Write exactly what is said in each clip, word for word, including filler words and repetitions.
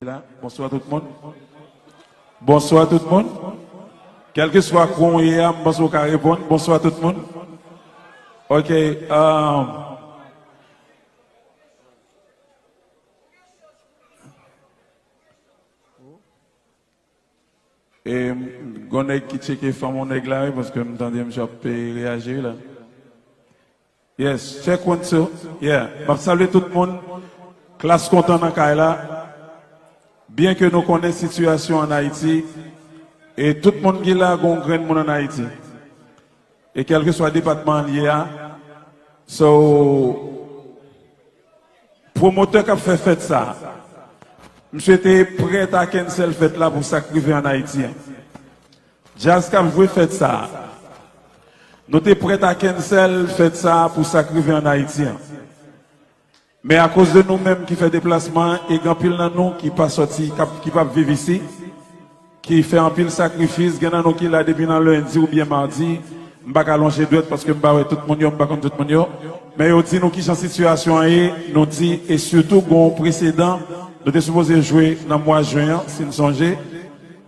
la. Bonswa tout moun. Bonswa tout moun. Kèlkeswa kwen w ye a, m panse w ka reponn. Bonswa tout moun. Ok. Um, e, gon nèg ki tcheke fanm yon nèg la, wi, paske m tande misye ap, e, reyaji, wi, la. Yes, check one, two. Yeah. M ap salye tout moun. Klas kontan nan kay la. Byen ke nou konnen sitiyasyon ann Ayiti, e tout moun ki la, gon grenn moun ann Ayiti. E kèlkeswa depatman l ye a. So, pwomotè k ap fè fèt sa, m swete prèt a cancel fèt la pou sa k rive ann Ayiti an. Djaz k ap jwe fèt sa, nou te prèt a cancel fèt sa pou sa k rive ann Ayiti an. Men akoz de nou menm ki fè deplasman an, e gen anpil nan nou ki pa sòti, k ap, ki p ap viv isi, ki fè anpil sakrifis, gen nan nou ki la depi nan lendi oubyen madi, m pa ka lonje dwèt paske m pa wè tout moun yo, m pa konn tout moun yo. Men yo di nou kijan sitiyasyon an ye, nou di, e sitou gen yon presedan, nou te sipoze jwe nan mwa jen an, si n sonje,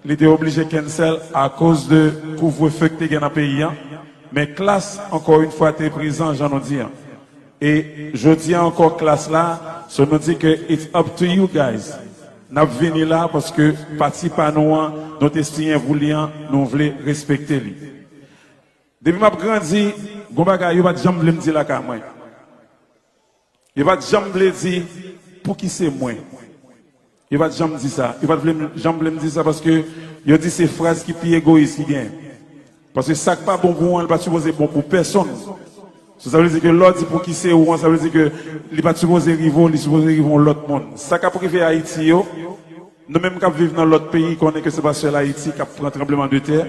li te oblije cancel akoz de kouvrefe k te gen nan peyi an. Men klas, ankò yon fwa, te prezan, jan nou di an. E jodi a ankò, klas la, so nou di ke it's up to you guys. N ap vini la paske pati pa nou an, nou te siyen pou li an, nou vle respekte li. Depi m ap grandi, gon bagay yo pa t janm vle m di lakay mwen. Yo pa t janm vle di, "Pouki se mwen?" Yo pa t janm di sa. Yo pa t vle m, janm vle m di sa paske yo di se fraz ki pi egoyis ki genyen. Paske sa k pa bon pou ou an, li pa t sipoze bon pou pèsonn. So, sa vle di ke lè w di, "Pouki se ou an?", sa vle di ke li pa t sipoze rive w, li sipoze rive yon lòt moun. Sa k ap rive Ayiti yo, nou menm k ap viv nan lòt peyi, konnen ke se pa sèl Ayiti k ap pran tranblemanntè,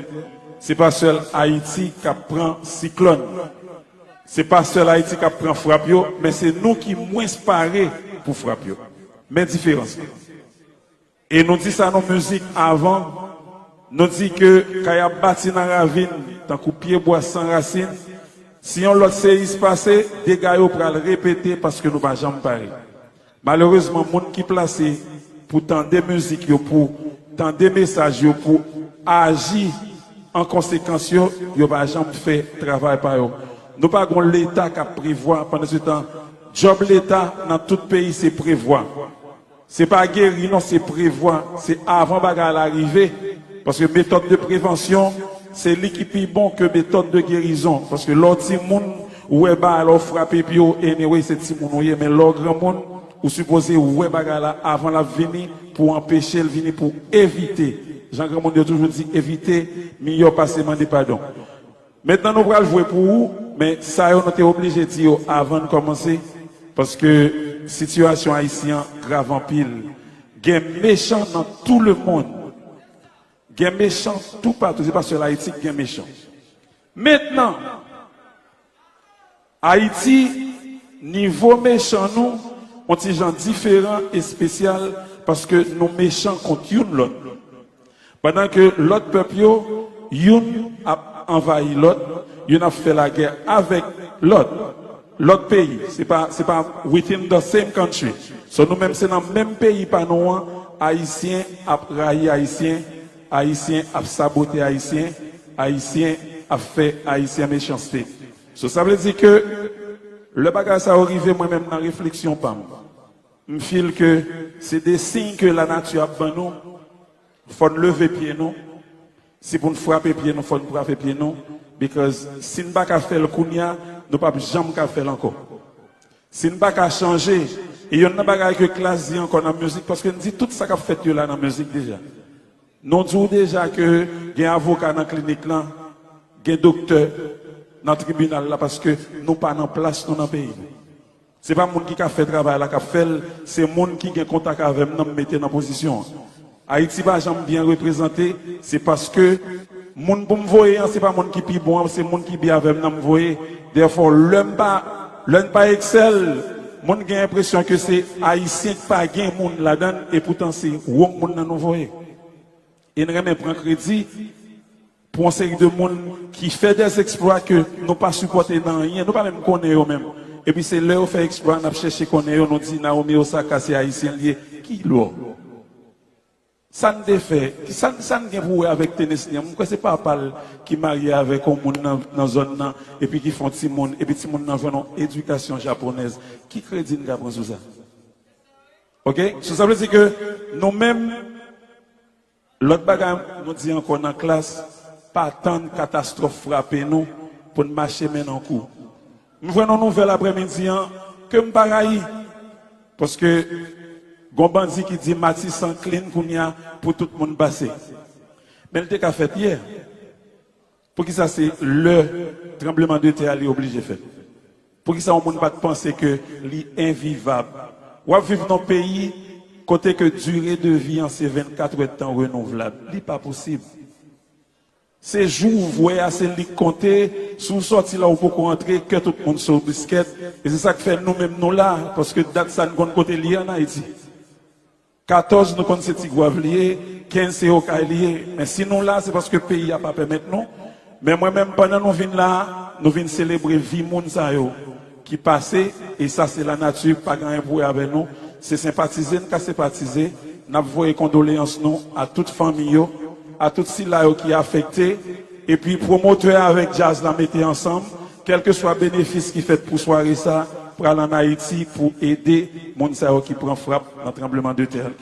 se pa sèl Ayiti k ap pran siklòn, se pa sèl Ayiti k ap pran frap yo, men se nou ki mwens pare pou frap yo. Men diferans la. E nou di sa nan mizik avan, nou di ke kay ap bati nan ravin, tankou pyebwa san rasin, si yon lòt seyis pase, dega yo pral repete paske nou pa janm pare. Malerezman, moun ki plase pou tande mizik yo, pou tande mesaj yo, pou aji an konsekans yo, yo pa janm fè travay pa yo. Nou pa gon Leta k ap prevwa, pandansetan, djòb Leta nan tout peyi se prevwa. Se pa geri non, se prevwa. Se avan bagay la rive. Paske metòd de prevansyon, se li ki pi bon ke metòd de gerizon. Paske lè w timoun, ou wè bagay la, ou frape pye w, anyway, se timoun ou ye. Men lè w granmoun, ou sipoze wè bagay la avan l ap vini pou anpeche l vini, pou evite. Jan granmoun yo toujou di, evite miyò pase mande padon. Mentnan nou pral jwe pou ou, men sa yo nou te oblije di yo avan n kòmanse, paske sitiyasyon Ayiti an grav anpil. Gen mechan nan tout le mond. Gen mechan toupatou, se pa sèl Ayiti ki gen mechan. Mentnan, Ayiti, nivo mechan nou, yon ti jan diferan, espesyal, paske nou mechan kont youn lòt. Pandan ke lòt pèp yo, youn ap anvayi lòt, youn ap fè lagè avèk lòt. Lòt peyi, se pa, se pa within the same country. So nou menm se nan menm peyi pa nou an, Ayisyen ap rayi Ayisyen, Ayisyen ap sabote Ayisyen, Ayisyen ap fè Ayisyen mechanste. So sa vle di ke lè bagay sa yo rive, mwen menm nan refleksyon pa m, m feel ke se de siy ke lanati ap ban nou. Fò n leve pye nou. Si pou n frape pye nou, fò n frape pye nou. Because si n pa ka fè l kounye a, nou p ap janm ka fè l ankò. Si n pa ka chanje, e yonn nan bagay ke Klass di ankò nan mizik, paske n di tout sa k ap fèt yo la nan mizik deja. Nou di w deja ke gen avoka nan klinik lan, gen doktè nan tribinal la, paske nou pa nan plas nou nan peyi nou. Se pa moun ki ka fè travay la k ap fè l, se moun ki gen kontak avè m nan m mete nan pozisyon an. Ayiti pa janm byen reprezante, se paske moun pou m voye an, se pa moun ki pi bon an, se moun ki byen avè m nan m voye. Therefore, lè m pa, lè n pa excel, moun gen enpresyon ke se Ayisyen k pa gen moun ladan l, e poutan se wrong moun nan nou voye. E n renmen pran kredi pou yon seri de moun ki fè des exploits ke nou pa sipòte nan anyen, nou pa menm konnen yo menm. Epi se lè yo fè eksplwa, n ap chèche konnen yo, nou di Naomi Osaka se Ayisyen l ye. Ki lò? Sa n te fè, sa, sa n gen pou wè avèk Tenis li an? Mwen kwè se papa l ki marye avèk yon moun nan, nan zòn nan, epi ki fè yon timoun, epi timoun nan jwenn yon edikasyon japonèz. Ki kredi n ka pran sou sa? Oke? So, sa vle di ke nou menm, lòt bagay nou di ankò nan klas, pa tann katastwòf frape nou pou n mache men nan kou. M jwenn yon nouvèl aprèmidi an ke m pa rayi. Paske gon bandi ki di Matisan clean kounye a pou tout moun pase. Men l te ka fèt yè. Poukisa se lè tranbleman de tè a li oblije fèt? Poukisa yon moun pa t panse ke li envivab? W ap viv nan peyi kote ke dire de vi an se vennkat èdtan renouvlab. Li pa posib. Se jou ou vwè a, se li k konte. Si w sòti la, ou poko antre, kè tout moun sou biskèt. E se sa k fè nou menm nou la, paske dat sa n konn kote li ye ann Ayiti. Katòz, nou konn se Tigwav li ye, kenz, se Okay li ye. Men si nou la, se paske peyi a pa pèmèt nou. Men mwen menm, pandan nou vin la, nou vin selebre vi moun sa yo ki pase, e sa se lanati, pa gen anyen pou wè avè nou. Se senpatize n ka senpatize. N ap voye kondoleyans nou a tout fanmi yo, a tout sila yo ki afekte. Epi pwomotè avèk djaz la mete ansanm, kèlkeswa benefis ki fèt pou sware sa, pral ann Ayiti pou ede moun sa yo ki pran frap nan tranbleman de tè a.